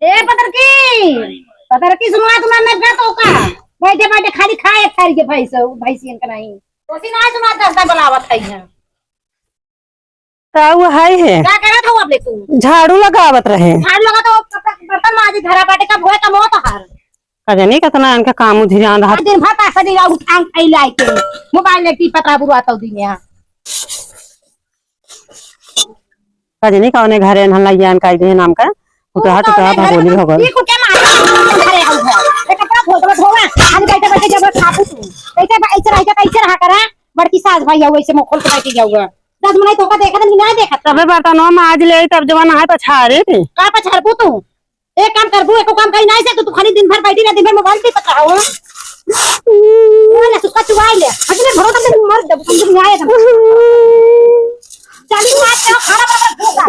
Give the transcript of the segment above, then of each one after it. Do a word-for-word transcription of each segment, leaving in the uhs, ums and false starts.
ए पतरकी, पतरकी सुनवा तुम्हार नजर तो का? बैठे बैठे खाली खाए एक थारी के भैंस, भैंसियन का नहीं। कोसी ना सुनवा दस दस बुलावत है यहाँ। का वो है है? का करत हो अपने तू? झाड़ू लगावत रहे। झाड़ू लगा तो बर्तन माजी धरा बाटे का भोए का मौत हार। का जानी कितना इनका काम उधिरान रहा। दिन भर का सदी राउत आंग फैलाई के मोबाइल ले टीपत रहा बुआ तो दिन यहाँ। का जानी कौने घरे नहन लगियान का दे नाम का। टुटहा, टुटहा भगोली भगोल। ई कुल के मारे घरे आऊ है। ए कपड़ा धो, धो, धोवा। आज बैठे, बैठे जब खाबू तू। कैसे बा-, ऐसे रह जा, कैसे रहा करा? बड़की सास भाई आऊ, ऐसे मुँह खोल के बैठी जाऊगा। दस मिनट होगा, देखत नहीं, नहीं देखत। तबे बर्तनवा माज ले, तब जवन है पछारे थे। का पछारबू तू? एक काम करबू, एको काम कहीं नहीं से, तू, तू खाली दिन भर बैठी रह, दिन भर मोबाइल पे पता हो। वो ले, सुखा चुवाई ले। अगले भरोसा से मर जब समझ में आए तब। चालीस लाख का खाना बर्बाद होगा।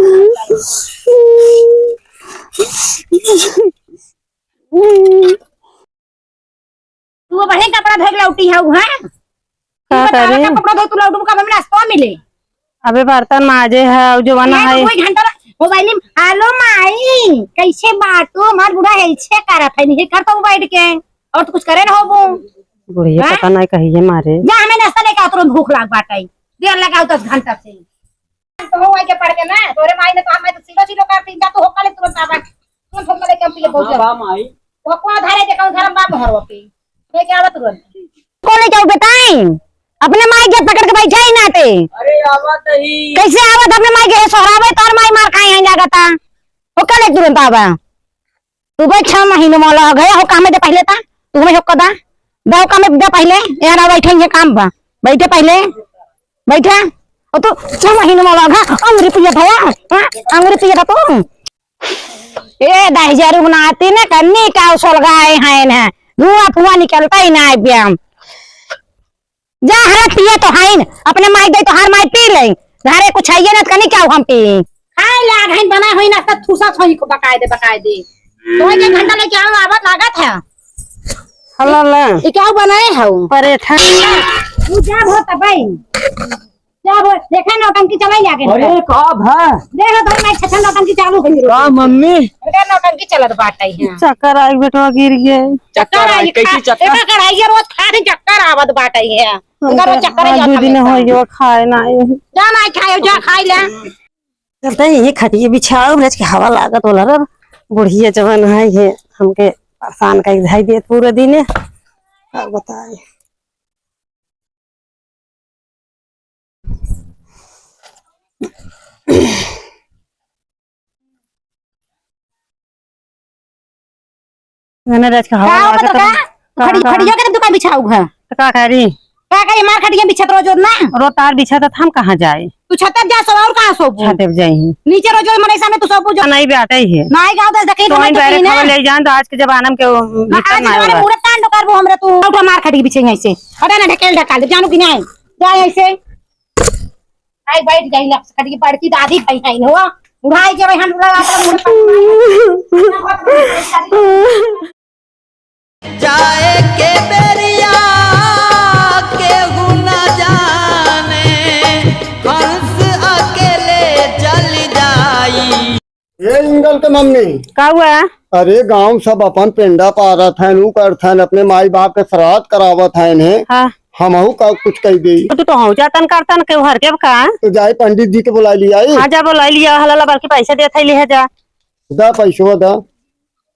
तू बढ़िया कपड़ा धोए के लौटी है, हैं? का बतावे करे? का कपड़ा धोए तू लौटू का, मम्मी नाश्ता मिले। अबे बर्तन माजे है, और जो बना ये है। कोई घंटा ला-, मोबाइल में, "हेलो माई, कैसे बाटू?" हमार बूढ़ा है, इच्छे करत है, नहीं करता हूँ बैठ के, और तो कुछ करे ना होबो। बुढ़िया हैं? पता नहीं कहिए मारे। जा, हमें नाश्ता लेके आओ, तुरंत भूख लाग बाटे, देर लगाओ दस घंटा से। तो हो के पड़ के ना, तोरे माई ने तो हम तो सिलो सिलो कर तीन जा, तू होका ले तुरंत आवा, तुरंत होका लेके हम पी ले बहुत हाँ, जल्दी। बा माई। वो को धारे देखा घर बा मोहर वो पी, लेके आवा तुरंत। को ले जाओ बेटाई, अपने माई के पकड़ के बैठा ही ना ते। अरे आवत ही। कैसे आवत अपने माई के सोहरावे, तोर माई मार खाए हैं जागता। होका ले तुरंत आवा। तू भाई छह महीने में लग गया हो, काम दे पहले ता, तू हमें होका दा, दो काम दे पहले, यार बैठे ये काम बा, बैठे पहले, बैठा। और तू छह महीने में लग, हाँ, अंगूरी पिए भैया, हाँ, अंगूरी पिए था तू। ए दहिजरू नाती ने कन्नी का उसल गाए हैं ना, धुआं फुआं निकलता ही ना है ब्याम। जा हरा पिए तो हाइन, अपने माई दे तो हर माई पी ले। घरे कुछ है ना, कनी क्या हम पी? खाए ले आग हइन बना होई ना, सब थूसा छोई को बकाए दे, बकाए दे। तो एक घंटा लेके आओ, आवत लागत है। हला ले। ये क्या बनाए हो? परेठा। तू जा हो तब भाई। जा हो, देखा नौटंकी चलाई आगे। अरे का भा? देखो तो मैं छछन नौटंकी चालू हो गई। का मम्मी? अरे नौटंकी चलत बाटे है। चक्कर आई बेटवा गिर गए। चक्कर आई, कैसी चक्कर? देखा कढ़ाई रोज खा रही, चक्कर आवत बाटे है। उनका रोज चक्कर ही आज दो आता दिन है। हो गया खाए ना आए। जा ना खाए, जा खाए ले। चलते ही ये खटिए बिछाओ, ब्रज के हवा लागत होला रे। बुढ़िया जवन है ये हमके परेशान कर धाई देत पूरा दिन। का बताए। मैंने राज का हवा का हो लागत बता है। का? खड़ी, हाँ। खड़िया के दुकान बिछाऊ है। तो का करी? का करी? मार खटिया बिछत रोज रोज ना। रो तार बिछत हम कहाँ जाए? तू छते पे जा सो और कहाँ सोबू? छते पे जाई। नीचे रोज रोज मरे सामने तू सोबू जो। नहीं बैठे ही है। नहीं गाँव दस दके तो हम वहीं तो बैठे कहीं ना। खबर ले जान तो आज के जमाना में के ना, भीतर आज ना हमारे होगा। मूरत कांड करबो हमरे तू। उठा मार खटिया बिछे ऐसे। हटा ना ढकेल ढकाल दे, जानू कि नहीं? जा ऐसे। आई बैठ गई ना, खड़ी बड़की दादी भाई है ना, बुढ़ाई के भाई हम लोग आता मूरत कांड। जाए के बेरिया केहू न जाने, हंस अकेले चल जाई। ए इंगल के मम्मी। का हुआ? अरे गांव सब अपन पेंडा पारत हैं, ऊ करत हैं, अपने माई बाप के श्राद्ध करावत हैं इन्हें। हाँ। हमहू का कुछ कह दे। तो तू तो हो जातन करतन के हर के का? तो जाए पंडित जी के बुला लिया। हाँ जा बुला लिया, हला ला बल्कि पैसा देत है लिहा जा। दा पैसवा दा।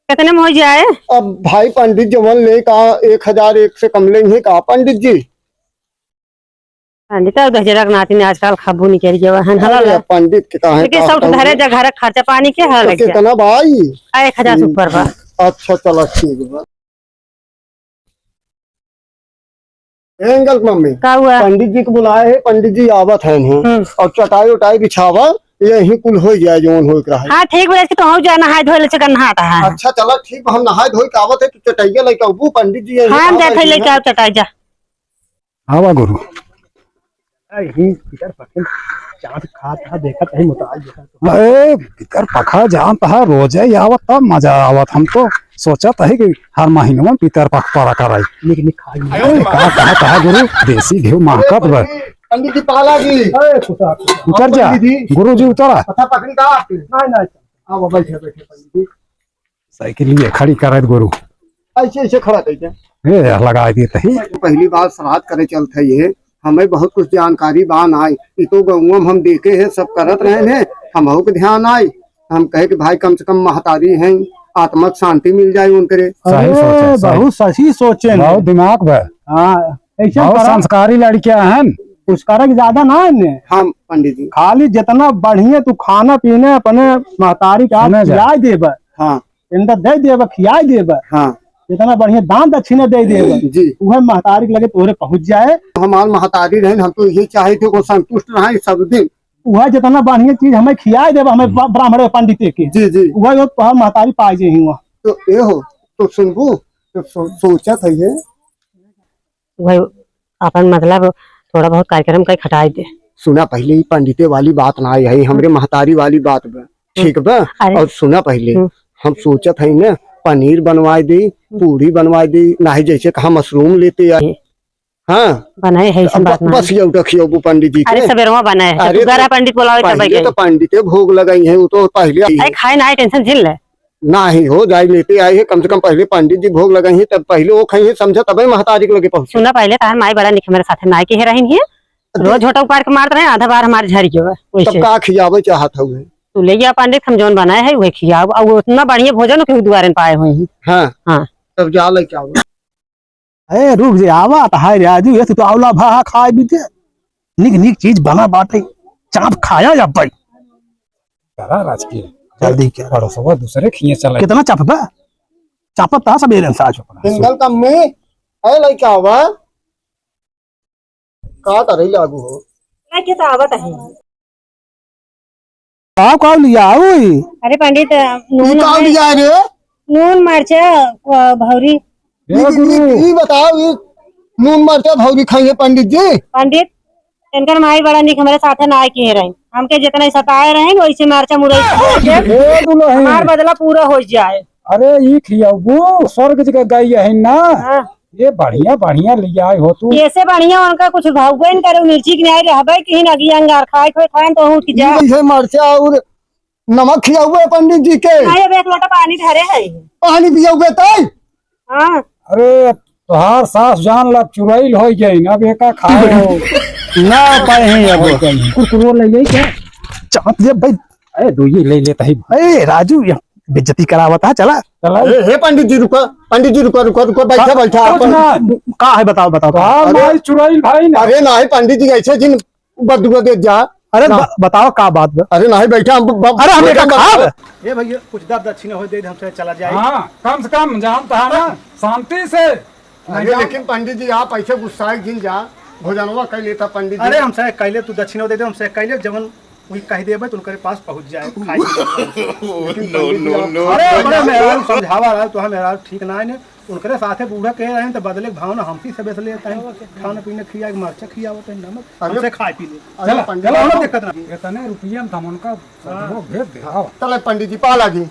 कितने में हो जाए? अब भाई पंडित जवन ले का एक हजार एक से कम लेंगे का पंडित जी? पंडित और दहिजरा के नाती ने आजकल खब्बू निकल गया है, हला अरे ला। पंडित के काहे लेकिन का सब कहूँ? धरे जा घर खर्चा पानी के हला तो लग जा। कितना भाई? आ, एक हजार से ऊपर बा। अच्छा चला ठीक बा। ए, एंगल मम्मी, का हुआ? पंडित जी को बुलाए है, पंडित जी आवत हैं, हैं। हम्म। और चटाई उटाई बिछावा, यही कुल हो जाए, जौन हो के रहा है। हाँ, ठीक बा, इसके तो हो जाए, नहाए धोए ले चकर नहाता है। अच्छा, चला, ठीक बा, हम नहाए धोए के आवत है, तू चटैया लेके आबू, पंडित जी यहीं हाँ, हम आवत जाते हैं, लेके आओ चटाई, जा। आवा गुरु। यही इधर पकड़, चाँद खात है, देखत है, मुताज देखत है। अरे, पितर पखा जान तहा रोजे आवत, तब मजा आवत। हम तो सोचत है कि हर महीने में पितर पख पड़ा कराई। लेकिन खाई नहीं। अरे, का कहा, कहा गुरु, देसी घी महकत बा। पंडित जी, पाला जी। अरे, खुदा, खुदा। उतर जा, पंडित जी। गुरु जी उतरा। पता पकड़ी का आपके? नहीं, नहीं। आओ, बैठे, बैठे, पंडित जी। के लिए खड़ी करत गुरु। ऐसे, ऐसे खड़ा कइके। ए, लगा देत ही। पहली बार श्राद्ध करे चलत है ये, हमें बहुत कुछ जानकारी बा नाई। ई तो गौवा में हम देखे हैं, सब करत रहे हैं, हमहू के ध्यान आई। हम कहे कि भाई कम से कम महतारी हैं, आत्मा के शांति मिल जाए उनकरे। सही अरे, सोचे, सही। बहुत सही सोचे हैं। बहुत दिमाग बा। हाँ, ऐसे बहुत करा। संस्कारी लड़कियां हैं। कुछ करे के ज्यादा ना है ने। हाँ, पंडित जी। खाली जितना बढ़िया तू खाना पीना अपने महतारी के आप सुने जा। खिलाए देबा। हाँ। इनका दे देबा, खियाए देबा। हाँ। जितना बढ़िया दान दक्षिणा दे देबा। जी। उहे महतारी के लगे तोहरे पहुँच जाए। हमार महतारी रहन, हम तो ये चाहे थे वो संतुष्ट रहे सब दिन। उहे जितना बढ़िया चीज हमें खियाए देबा, हमें हम्म। बा-, ब्राह्मण पंडित के। जी, जी। उहे वो तोहर महतारी पाए जे ही वहाँ। तो ए हो, तो सुनबू, तो सो-, सोचत है ये। वही अपन मतलब थोड़ा बहुत कार्यक्रम का खटाई दे। सुना पहले, ई पंडिते वाली बात ना आई है, हमरे महतारी वाली बात बा, ठीक बा? अरे। और सुना पहले, हम्म। हम सोचत है ना, पनीर बनवाए दे, हम्म। पूरी बनवाए दे, नाही जैसे कहा मशरूम लेते आए। हाँ। बनाए है, ऐसी अब बात ब-, ना बस है। ये उठा खियाबू पंडित जी अरे, के। सवेरवा बनाए है, अरे, तू गरा तो पंडित बुलावे तब पहले गई। तो पंडिते भोग लगाई है, वो तो पहले आई अरे, है। खाए ना, टेंशन जिन ले। नाही हो, जाई लेते आई है, कम से कम पहले पंडित जी भोग लगाई है, तब पहले वो खाई है, समझा, तबे महतारी के लगे पहुँचे। सुना पहले, तार माई बड़ा निक हमारे साथे नाई के है रही है, अरे। रोज झोटा उपाड़ के मारत रहे, आधा बार हमारे झर गयो है, वैसे। तब का खियावे चाहत हवे? तू ले गया पंडित, हम जौन बनाए है, वही खियाओ। और वो इतना बढ़िया भोजन केहू दुआरे न पाए हुए हैं। हाँ। हाँ। तब जा लेके आओ। ए, रुक जे, आवा त हाय रे, आजू ये तू तो आंवला भा खाए बीते। निक निक चीज बना बाटे, चाप खाया जा भाई। करा राजकीय। जल्दी कर। पड़ोसवा दूसरे खिए चला। कितना चाप बा? चापत ता सब एलन साज ओकरा। सिंगल कम में, ए लइका आवा। का करे लागू हो? लइके तो आवत है। का, का लिया ओई? अरे पंडित, ई नून का हमारे लिया रे? नून, मरचा, अ, भौरी। ए ई, गुरु। ई, ई बताओ, ई नून, मरचा, भौरी खाइए पंडित जी? पंडित, इनकर माई बड़ा निक हमरे साथे ना आए किहे रही। हमके जितना सताए रहे, वैसे मरचा मुरई खिया के ए दुल्हन। हमार बदला पूरा हो जाए। अरे, ई खियाबू, स्वर्ग जी का गई है ना? हाँ। ये बढ़िया, बढ़िया लिया हो तू। कैसे बढ़िया, उनका कुछ भावबे न करे, मिर्ची के न्याय रहबे कि न अगिया अंगार खाए, खाए, खाए तो उठ ई जाए। कैसे मरचा और नमक खियाबू पंडित जी के? नहीं, अब एक लोटा पानी धरे है। पानी पियाबू तई? हाँ। अरे, तोहार सास जान ला चुरैल हो गई, अब एका खाए हो। ना पाए हैं अब। हो गई। कुरकुरो ले ले क्या? चाप दे भाई। अरे, दो ये ले लेता ही। ए, राजू, ये बेइज्जती करावत है, चला। चला। ए, हे पंडित जी, रुको, पंडित जी, रुको, रुको, रुको, बैठा, हाँ, बैठा, कुछ अपन ना। का है, बताओ, बताओ, बताओ। हाँ, अरे, माई चुराइल भाई ना। अरे, नाही, पंडित जी, ऐसे जिन बदुआ दे जा। अरे, ना। ब-, बताओ, का बात बा? अरे, नाही, बैठा, हम ब-, अरे, हम बैठा, एका बैठा। खाब। ए भैया, कुछ दर दक्षिणा हो दे, हमसे चला जाए। हाँ, कम से कम जानता है ना, शांति से। अरे, लेकिन पंडित जी, आप ऐसे गुस्साए जिन जा, भोजनवा कर लेता पंडित जी। अरे, हमसे कहले, तू दक्षिणा दे दे, हमसे कहले, जवन वही कह देबे, तो उनकरे पास पहुँच जाए, खाए पी ले। लेकिन नो, पंडित जी, नो, आप नो, अरे, नो, बड़े नो। मेहरारू समझावा रहा, तो हम मेहरारू ठीक ना है ने। उनकरे साथे बूढ़ा कह रहे हैं, तो बदले के भावना हमसे सबे से लेता है। खाना पीना खिया के मरचा खियावत है, नमक, अरे, हमसे खाए पी ले। अरे, चला, पंडित चला, जी, कोनो दिक्कत ना। इतने रुपया में तो हम उनका हाँ। भेज दे, आओ। चले पंडित जी, पा लागी।